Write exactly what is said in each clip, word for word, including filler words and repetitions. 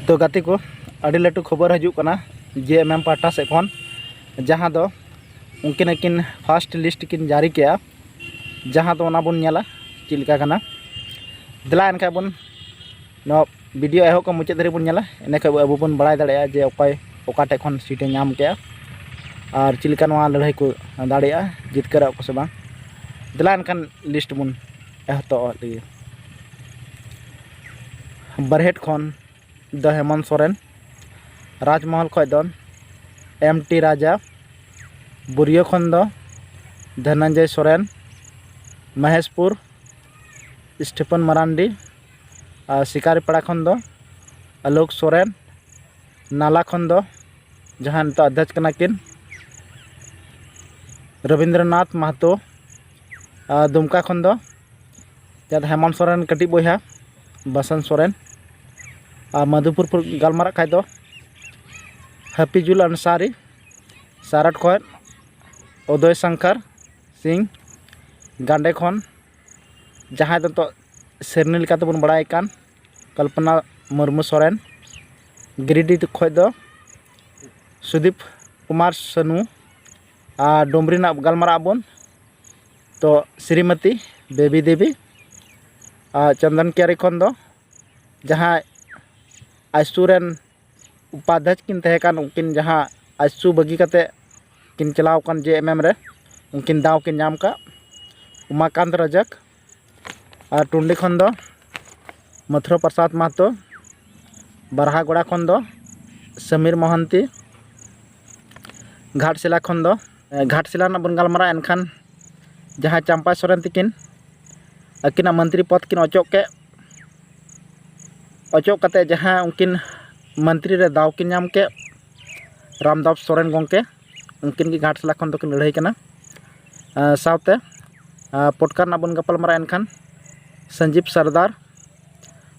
ᱛᱚ ᱜᱟᱛᱮ ᱠᱚ, ᱟᱹᱰᱤ ᱞᱟᱹᱴᱩ ᱠᱷᱚᱵᱚᱨ ᱦᱤᱡᱩᱜ ᱠᱟᱱᱟ ᱡᱮ ᱮᱢ ᱮᱢ ᱯᱟᱦᱴᱟ ᱥᱮᱫ ᱠᱷᱚᱱ, ᱡᱟᱦᱟᱸ ᱫᱚ ᱩᱱᱠᱤᱱ ᱟᱹᱠᱤᱱ first list ᱠᱤᱱ ᱡᱟᱹᱨᱤ ᱠᱮᱜᱼᱟ, ᱡᱟᱦᱟᱸ ᱫᱚ ᱚᱱᱟ ᱵᱚᱱ ᱧᱮᱞᱟ ᱪᱮᱫ ᱞᱮᱠᱟ ᱠᱟᱱᱟ᱾ ᱫᱮᱞᱟ ᱮᱱᱠᱷᱟᱱ ᱵᱚᱱ ᱱᱚᱣᱟ video ᱮᱦᱚᱵ ᱠᱷᱚᱱ ᱢᱩᱪᱟᱹᱫ ᱫᱷᱟᱹᱨᱤᱡ ᱵᱚᱱ ᱧᱮᱞᱟ, ᱤᱱᱟᱹ ᱠᱷᱟᱱ ᱟᱵᱚ ᱵᱚᱱ ᱵᱟᱲᱟᱭ ᱫᱟᱲᱮᱭᱟᱜᱼᱟ ᱡᱮ ᱚᱠᱚᱭ ᱚᱠᱟ ᱴᱷᱮᱡ ᱠᱷᱚᱱ seat ᱮ ᱧᱟᱢ ᱠᱮᱜᱼᱟ ᱟᱨ ᱪᱮᱫ ᱞᱮᱠᱟ ᱱᱚᱣᱟ ᱞᱟᱹᱲᱦᱟᱹᱭ ᱠᱚ ᱫᱟᱲᱮᱭᱟᱜᱼᱟ, ᱡᱤᱛᱠᱟᱹᱨᱚᱜ ᱟᱠᱚ ᱥᱮ ᱵᱟᱝ᱾ ᱫᱮᱞᱟ ᱮᱱᱠᱷᱟᱱ list ᱵᱚᱱ ᱮᱦᱚᱵ ᱞᱮᱜᱮ᱾ ᱵᱟᱨᱦᱮᱴ ᱠᱷᱚᱱ ᱫᱚ ᱦᱮᱢᱚᱱᱛ ᱥᱚᱨᱮᱱ, ᱨᱟᱡᱽᱢᱚᱦᱚᱞ ᱠᱷᱚᱱ ᱫᱚ ᱮᱢ ᱴᱤ ᱨᱟᱡᱟ, ᱵᱩᱨᱭᱟᱹ ᱠᱷᱚᱱ ᱫᱚ ᱫᱷᱚᱱᱚᱱᱡᱚᱭ ᱥᱚᱨᱮᱱ, ᱢᱚᱦᱮᱥᱯᱩᱨ ᱥᱴᱤᱯᱷᱮᱱ ᱢᱟᱨᱟᱱᱰᱤ, ᱟᱨ ᱥᱤᱠᱟᱨᱤᱯᱟᱲᱟ ᱠᱷᱚᱱ ᱫᱚ ᱟᱞᱳᱠ ᱥᱚᱨᱮᱱ, ᱱᱟᱞᱟ ᱠᱷᱚᱱ ᱫᱚ ᱡᱟᱦᱟᱸ ᱱᱤᱛᱚᱜ ᱚᱫᱽᱫᱷᱚᱠᱥ ᱠᱟᱱᱟ ᱠᱤᱱ ᱨᱚᱵᱤᱱᱫᱨᱚᱱᱟᱛᱷ ᱢᱟᱦᱟᱛᱚ, ᱟᱨ ᱫᱩᱢᱠᱟ ᱠᱷᱚᱱ ᱫᱚ ᱡᱟᱦᱟᱸ ᱫᱚ ᱦᱮᱢᱚᱱᱛ ᱥᱚᱨᱮᱱ ᱠᱟᱹᱴᱤᱡ ᱵᱚᱭᱦᱟ ᱵᱟᱥᱚᱱᱛ ᱥᱚᱨᱮᱱ, ᱟᱨ ᱢᱟᱫᱷᱩᱯᱩᱨ ᱜᱟᱞᱢᱟᱨᱟᱜ ᱠᱷᱟᱡ ᱫᱚ ᱦᱟᱯᱤᱡᱩᱞ ᱟᱱᱥᱟᱨᱤ, ᱥᱟᱨᱟᱴ ᱠᱷᱚᱱ ᱩᱫᱚᱭ ᱥᱚᱝᱠᱚᱨ ᱥᱤᱝ, ᱜᱟᱸᱰᱮ ᱠᱷᱚᱱ ᱡᱟᱦᱟᱸᱭ ᱫᱚ ᱱᱤᱛᱚᱜ ᱥᱮᱨᱱᱤ ᱞᱮᱠᱟ ᱛᱮᱵᱚᱱ ᱵᱟᱲᱟᱭ ᱠᱟᱱ ᱠᱚᱞᱯᱚᱱᱟ ᱢᱩᱨᱢᱩ ᱥᱚᱨᱮᱱ, ᱜᱤᱨᱤᱰᱤ ᱠᱷᱚᱱ ᱫᱚ ᱥᱩᱫᱤᱯ ᱠᱩᱢᱟᱨ ᱥᱟᱹᱱᱩ, ᱟᱨ ᱰᱩᱢᱨᱤ ᱨᱮᱱᱟᱜ ᱜᱟᱞᱢᱟᱨᱟᱜ ᱟᱵᱚᱱ ᱛᱚ ᱥᱨᱤᱢᱚᱛᱤ ᱵᱮᱵᱤ ᱫᱮᱵᱤ, ᱟᱨ ᱪᱚᱱᱫᱚᱱ ᱠᱤᱭᱟᱨᱤ ᱠᱷᱚᱱ ᱫᱚ ᱡᱟᱦᱟᱸᱭ ᱟᱭᱥᱩ ᱨᱮᱱ ᱩᱯᱟᱫᱷᱭᱟᱠ ᱠᱤᱱ ᱛᱟᱦᱮᱸ ᱠᱟᱱ, ᱩᱱᱠᱤᱱ ᱡᱟᱦᱟᱸ ᱟᱭᱥᱩ ᱵᱟᱹᱜᱤ ᱠᱟᱛᱮ ᱠᱤᱱ ᱪᱟᱞᱟᱣ ᱟᱠᱟᱱ ᱡᱮ ᱮᱢ ᱮᱢ ᱨᱮ, ᱩᱱᱠᱤᱱ ᱫᱟᱣ ᱠᱤᱱ ᱧᱟᱢ ᱠᱟᱜ, ᱩᱢᱟᱠᱟᱱᱛ ᱨᱟᱡᱟᱠ, ᱟᱨ ᱴᱩᱱᱰᱤ ᱠᱷᱚᱱ ᱫᱚ ᱢᱚᱛᱷᱩᱨᱟ ᱯᱨᱚᱥᱟᱫᱽ ᱢᱟᱦᱟᱛᱚ, ᱵᱟᱨᱦᱟᱜᱚᱲᱟ ᱠᱷᱚᱱ ᱫᱚ ᱥᱚᱢᱤᱨ ᱢᱚᱦᱟᱱᱛᱤ, ᱜᱷᱟᱴᱥᱤᱞᱟ ᱠᱷᱚᱱ ᱫᱚ, ᱜᱷᱟᱴᱥᱤᱞᱟ ᱨᱮᱱᱟᱜ ᱵᱚᱱ ᱜᱟᱞᱢᱟᱨᱟᱜᱼᱟ, ᱮᱱᱠᱷᱟᱱ ᱡᱟᱦᱟᱸᱭ ᱪᱟᱢᱯᱟᱭ ᱥᱚᱨᱮᱱ ᱛᱤᱠᱤᱱ ᱟᱹᱠᱤᱱᱟᱜ ᱢᱚᱱᱛᱨᱤ ᱯᱚᱫᱽ ᱠᱤᱱ ᱚᱪᱚᱜ ᱠᱮᱫ, ᱚᱪᱚᱜ ᱠᱟᱛᱮ ᱡᱟᱦᱟᱸ ᱩᱱᱠᱤᱱ ᱢᱚᱱᱛᱨᱤ ᱨᱮ ᱫᱟᱣ ᱠᱤᱱ ᱧᱟᱢ ᱠᱮᱫ, ᱨᱟᱢᱫᱟᱥ ᱥᱚᱨᱮᱱ ᱜᱚᱢᱠᱮ, ᱩᱱᱠᱤᱱ ᱜᱮ ᱜᱷᱟᱴᱥᱤᱞᱟ ᱠᱷᱚᱱ ᱫᱚᱠᱤᱱ ᱞᱟᱹᱲᱦᱟᱹᱭ ᱠᱟᱱᱟ᱾ ᱟᱨ ᱥᱟᱶᱛᱮ, ᱟᱨ ᱯᱚᱴᱠᱟ ᱨᱮᱱᱟᱜ ᱵᱚᱱ ᱜᱟᱯᱟᱞ ᱢᱟᱨᱟᱜᱼᱟ, ᱮᱱᱠᱷᱟᱱ ᱥᱚᱧᱡᱤᱵᱽ ᱥᱚᱨᱫᱟᱨ,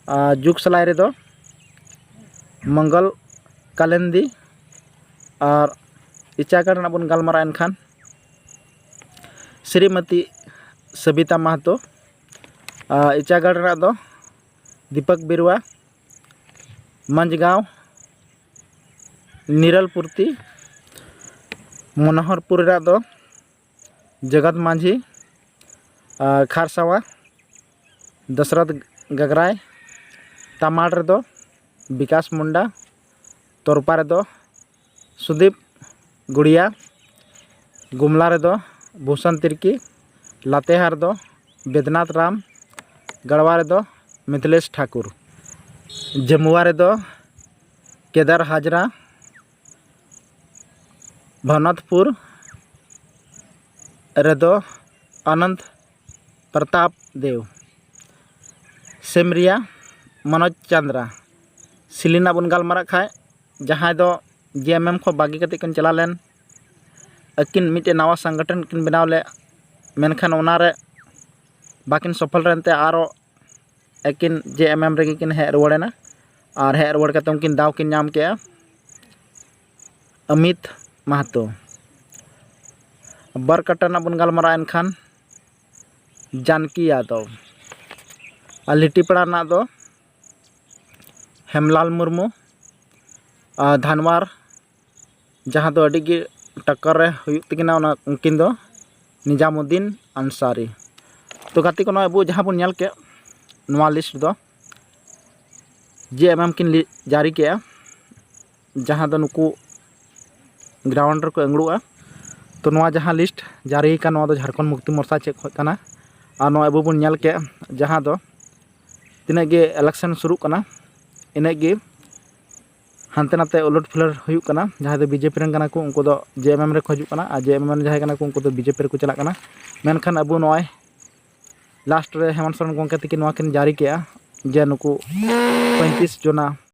ᱟᱨ ᱡᱩᱜᱽ ᱥᱟᱞᱟᱭ ᱨᱮᱫᱚ ᱢᱚᱝᱜᱚᱞ ᱠᱟᱞᱮᱱᱫᱤ, ᱟᱨ ᱤᱪᱟᱜᱟᱲ ᱨᱮᱱᱟᱜ ᱵᱚᱱ ᱜᱟᱞᱢᱟᱨᱟᱜᱼᱟ, ᱮᱱᱠᱷᱟᱱ ᱥᱨᱤᱢᱚᱛᱤ ᱥᱚᱵᱤᱛᱟ ᱢᱟᱦᱟᱛᱚ, ᱟᱨ ᱤᱪᱟᱜᱟᱲ ᱨᱮᱱᱟᱜ ᱫᱚ ᱫᱤᱯᱚᱠ ᱵᱮᱨᱩᱣᱟ, ᱢᱟᱹᱡᱷᱜᱟᱸᱣ, ᱱᱤᱨᱟᱞᱯᱩᱨᱛᱤ, ᱢᱚᱱᱳᱦᱚᱨᱯᱩᱨ ᱨᱮᱱᱟᱜ ᱫᱚ ᱡᱚᱜᱚᱛ ᱢᱟᱹᱡᱷᱤ, ᱟᱨ ᱠᱷᱟᱨᱥᱟᱣᱟ ᱫᱚᱥᱨᱚᱛᱷ ᱜᱟᱜᱽᱨᱟᱭ, ᱛᱟᱢᱟᱲ ᱨᱮᱫᱚ ᱵᱤᱠᱟᱥ ᱢᱩᱱᱰᱟ, ᱛᱚᱨᱯᱟ ᱨᱮᱫᱚ ᱥᱩᱫᱤᱯ ᱜᱩᱲᱤᱭᱟ, ᱜᱩᱢᱞᱟ ᱨᱮᱫᱚ ᱵᱷᱩᱥᱚᱱ ᱛᱤᱨᱠᱤ, ᱞᱟᱛᱮᱦᱟᱨ ᱨᱮᱫᱚ ᱵᱮᱫᱽᱱᱟᱛᱷ ᱨᱟᱢ, ᱜᱟᱲᱣᱟ ᱨᱮᱫᱚ ᱢᱤᱛᱷᱤᱞᱮᱥ ᱴᱷᱟᱠᱩᱨ, ᱡᱟᱹᱢᱩᱣᱟ ᱨᱮᱫᱚ ᱠᱮᱫᱟᱨ ᱦᱟᱡᱽᱨᱟ, ᱵᱷᱚᱱᱚᱛᱯᱩᱨ ᱨᱮᱫᱚ ᱟᱱᱚᱱᱫ ᱯᱨᱚᱛᱟᱯ ᱫᱮᱣ, ᱥᱮᱢᱨᱤᱭᱟ ᱢᱚᱱᱳᱡᱽ ᱪᱟᱸᱫᱽᱨᱟ᱾ ᱥᱤᱞᱤᱱᱟᱜ ᱵᱚᱱ ᱜᱟᱞᱢᱟᱨᱟᱜ ᱠᱷᱟᱡ, ᱡᱟᱦᱟᱸᱭ ᱫᱚ ᱡᱮ ᱮᱢ ᱮᱢ ᱠᱷᱚᱱ ᱵᱟᱹᱜᱤ ᱠᱟᱛᱮᱫ ᱠᱤᱱ ᱪᱟᱞᱟᱣ ᱞᱮᱱ, ᱟᱹᱠᱤᱱ ᱢᱤᱫᱴᱮᱱ ᱱᱟᱣᱟ ᱥᱚᱝᱜᱚᱴᱷᱚᱱ ᱠᱤᱱ ᱵᱮᱱᱟᱣ ᱞᱮᱫ, ᱢᱮᱱᱠᱷᱟᱱ ᱚᱱᱟᱨᱮ ᱵᱟᱹᱠᱤᱱ ᱥᱚᱯᱷᱚᱞ ᱞᱮᱱᱛᱮ ᱟᱨᱚ ᱟᱹᱠᱤᱱ ᱡᱮ ᱮᱢ ᱮᱢ ᱨᱮᱜᱮ ᱠᱤᱱ ᱦᱮᱡ ᱨᱩᱣᱟᱹᱲᱮᱱᱟ᱾ ᱟᱨ ᱦᱮᱡ ᱨᱩᱣᱟᱹᱲ ᱠᱟᱛᱮ ᱩᱱᱠᱤᱱ ᱫᱟᱣ ᱠᱤᱱ ᱧᱟᱢ ᱠᱮᱜᱼᱟ᱾ ᱚᱢᱤᱛ ᱢᱟᱦᱟᱛᱚ᱾ ᱵᱟᱨᱠᱟᱴᱟ ᱨᱮᱱᱟᱜ ᱵᱚᱱ ᱜᱟᱞᱢᱟᱨᱟᱜᱼᱟ ᱮᱱᱠᱷᱟᱱ, ᱡᱟᱱᱠᱤ ᱭᱟᱫᱚᱵ᱾ ᱟᱨ ᱞᱤᱴᱤᱯᱟᱲᱟ ᱨᱮᱱᱟᱜ ᱫᱚ ᱦᱮᱢᱞᱟᱞ ᱢᱩᱨᱢᱩ᱾ ᱟᱨ ᱫᱷᱟᱱᱣᱟᱨ, ᱡᱟᱦᱟᱸ ᱫᱚ ᱟᱹᱰᱤ ᱜᱮ ᱴᱟᱠᱟ ᱨᱮ ᱦᱩᱭᱩᱜ ᱛᱟᱹᱠᱤᱱᱟ, ᱚᱱᱟ ᱩᱱᱠᱤᱱ ᱫᱚ ᱱᱤᱡᱟᱢᱩᱫᱽᱫᱤᱱ ᱟᱱᱥᱟᱨᱤ᱾ ᱛᱚ ᱜᱟᱛᱮ ᱠᱚ, ᱱᱚᱣᱟ ᱟᱵᱚ ᱡᱟᱦᱟᱸ ᱵᱚᱱ ᱧᱮᱞ ᱠᱮᱫ, ᱱᱚᱣᱟ ᱞᱤᱥᱴ ᱫᱚ ᱡᱮ ᱮᱢ ᱮᱢ ᱠᱤᱱ ᱞᱤ-, ᱡᱟᱹᱨᱤ ᱠᱮᱜᱼᱟ, ᱡᱟᱦᱟᱸ ᱫᱚ ᱱᱩᱠᱩ ᱜᱨᱟᱣᱩᱱᱰ ᱨᱮᱠᱚ ᱟᱹᱝᱲᱩᱜᱼᱟ᱾ ᱛᱚ ᱱᱚᱣᱟ ᱡᱟᱦᱟᱸ ᱞᱤᱥᱴ ᱡᱟᱹᱨᱤ ᱟᱠᱟᱱ, ᱱᱚᱣᱟ ᱫᱚ ᱡᱷᱟᱲᱠᱷᱚᱸᱰ ᱢᱩᱠᱛᱤ ᱢᱳᱨᱪᱟ ᱪᱮᱫ ᱠᱷᱚᱡ ᱠᱟᱱᱟ᱾ ᱟᱨ ᱱᱚᱣᱟ ᱟᱵᱚ ᱵᱚᱱ ᱧᱮᱞ ᱠᱮᱫ, ᱡᱟᱦᱟᱸ ᱫᱚ ᱛᱤᱱᱟᱹᱜ ᱜᱮ ᱤᱞᱮᱠᱥᱚᱱ ᱥᱩᱨᱩᱜ ᱠᱟᱱᱟ, ᱤᱱᱟᱹᱜ ᱜᱮ ᱦᱟᱱᱛᱮ ᱱᱟᱛᱮ ᱩᱞᱟᱹᱴ ᱯᱷᱩᱞᱟᱹᱴ ᱦᱩᱭᱩᱜ ᱠᱟᱱᱟ᱾ ᱡᱟᱦᱟᱸᱭ ᱫᱚ ᱵᱤᱡᱮᱯᱤ ᱨᱮᱱ ᱠᱟᱱᱟ ᱠᱚ, ᱩᱱᱠᱩ ᱫᱚ ᱡᱮ ᱮᱢ ᱮᱢ ᱨᱮᱠᱚ ᱦᱤᱡᱩᱜ ᱠᱟᱱᱟ, ᱟᱨ ᱡᱮ ᱮᱢ ᱮᱢ ᱨᱮᱱ ᱡᱟᱦᱟᱸᱭ ᱠᱟᱱᱟ ᱠᱚ, ᱩᱱᱠᱩ ᱫᱚ ᱵᱤᱡᱮᱯᱤ ᱨᱮᱠᱚ ᱪᱟᱞᱟᱜ ᱠᱟᱱᱟ᱾ ᱢᱮᱱᱠᱷᱟᱱ ᱟᱵᱚ ᱱᱚᱜᱼᱚᱭ ᱞᱟᱥᱴ ᱨᱮ ᱦᱮᱢᱚᱱᱛ ᱥᱚᱨᱮᱱ ᱜᱚᱢᱠᱮ ᱛᱟᱹᱠᱤᱱ ᱱᱚᱣᱟ ᱠᱤᱱ ᱡᱟᱹᱨᱤ ᱠᱮᱜᱼᱟ ᱡᱮ ᱱᱩᱠᱩ ᱯᱚᱸᱭᱛᱨᱤᱥ ᱡᱚᱱᱟ